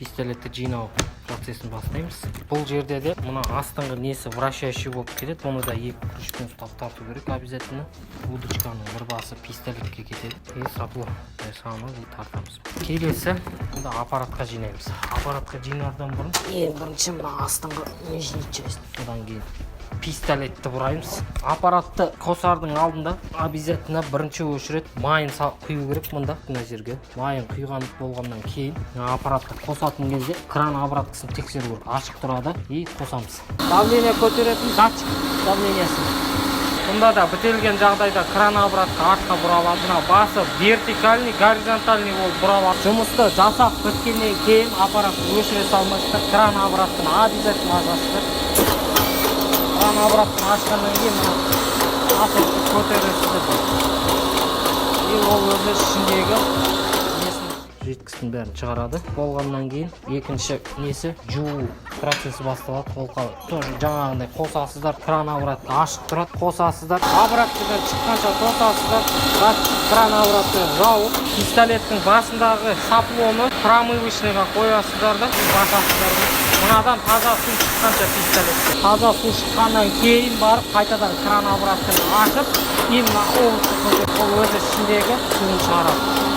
Пистолетті жинау процесін бастаймыз. Бұл жерде де мына астыңғы несі вращающий болып келеді. Бұны да екі ключпен ұстап тарту керек обязательно. Удочканың бір басы пистолетке кетеді и сопло саны и тартамыз. Келесі мұнда аппаратқа жинаймыз. Аппаратқа жинардан бұрын ең бірінші мына астыңғы нижний часть, одан кейін пистолетті бұраймыз. Аппаратты қосардың алдында обязательно бірінші очередь майын құю керек мында, мына жерге. Майын құйған болғаннан кейін аппаратты қосатын кезде кран обраткасын тексеру керек, ашық тұрады, и қосамыз. Давление көтеретін датчик давлениесі. Бұнда да бітелген жағдайда кран обратка артқа бұралады. Мына басы вертикальный, горизонтальный болып бұралады. Жұмысты жасап біткеннен кейін аппаратты өшіре салмайсыздар, кран обратканы обязательно ашасыздар. Кран обратканы ашқаннан кейін мына насосты көтересіздер и ол өзі ішіндегі несін, жидкостьтің бәрін шығарады. Болғаннан кейін екінші несі, жуу процесі басталады. Ол тоже жаңағындай қосасыздар, кран обратка ашық тұрады, қосасыздар, обраткадан шыққанша тосасыздар, кран обратканы жауып, пистолеттің басындағы соплоны промывочныйға қоясыздар да, басасыздар да, мынадан таза су шыққанша. Пистолетте таза су шыққаннан кейін барып қайтадан кран обратканы ашып и мына оводты көтеріп, ол өзі ішіндегі суын шығарады.